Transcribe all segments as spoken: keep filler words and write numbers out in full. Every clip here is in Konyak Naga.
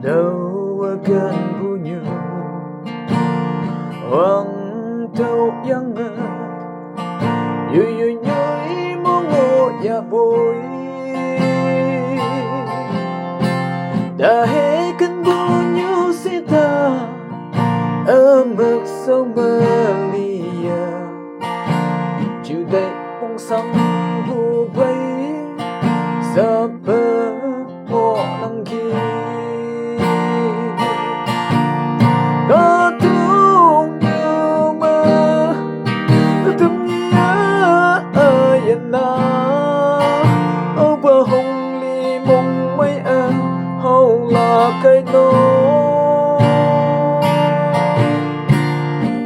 Tâu a kan bu ñu, huang tâu yang a, yui yui yui mong ngô ya bôi. Ta he kan bu ñu si ta, a mâk sâu mơ lia. Chiu dei mong sang bu bai, sa pơ ngô nang ki. Ka tung ñu mơ, tâm nia a yan na. Âu ba hông li mong mai a, hâu la kai no.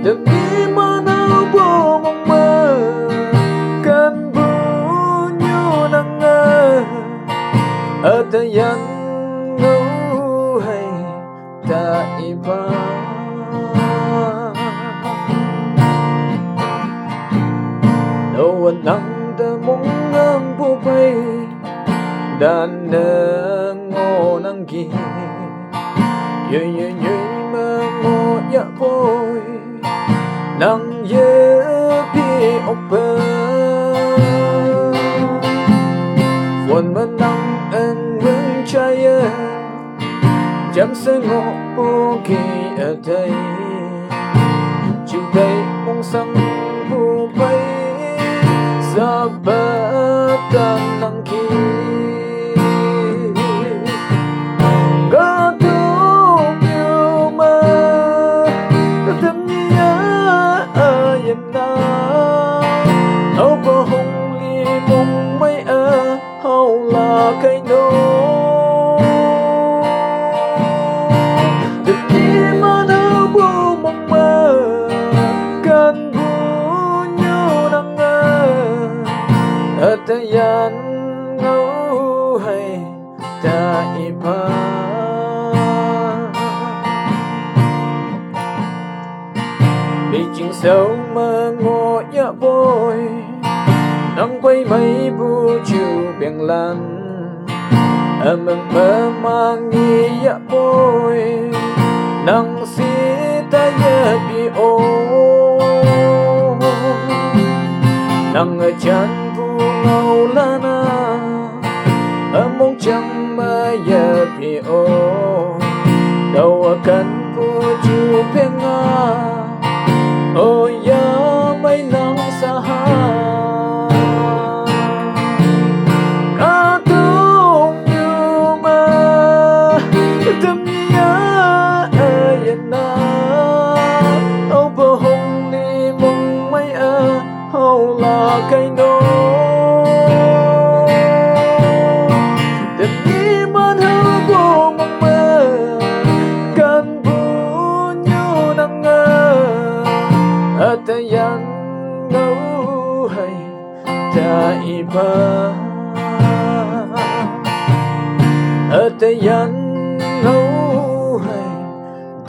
Tâm ni ma nau bo mong mơ, kan bu ñu nang a, a ta yan ngâu hai ta i ba. Nô a nang ta mong ngang bu bai, dan na ngô nang ki. Yui yui yui mơ ngô ya bôi, nang ye bi ôk bơ. Vuôn mơ nang ăn mưng chai a, chăm sơ ngô bu ki a dei. Chiu dei mong sang bu bai, sa pơ tan nang ki. Ka tung ñu mơ, tâm nia a yan na. Âu ba hông li mong mai a, hâu la kai no. Tâm ni ma nau bo mong mơ, kan bu ñu nang a, a ta yan ngâu hai ta i ba. Bi ching sâu mơ ngô ya bôi, nang bai mai bu chiu biang lan. A mơ mơ ma ngi ya bôi, nang si ta ya bi ô. Nang a chan bu ngâu la na, a mong chang ma ya bi ô. Tâu a kan bu chiu peng a, ơ ya mai nang sa ha. Ka tung ñu mơ, tâm nia a yan na. Âu ba hông li mong mai a, hâu la kai no. Tâm ni ma nau bo mong mơ, kan bu ñu nang a, a ta yan ngâu hai ta i ba. A ta yan ngâu hai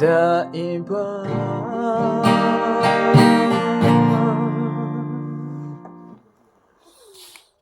ta i ba.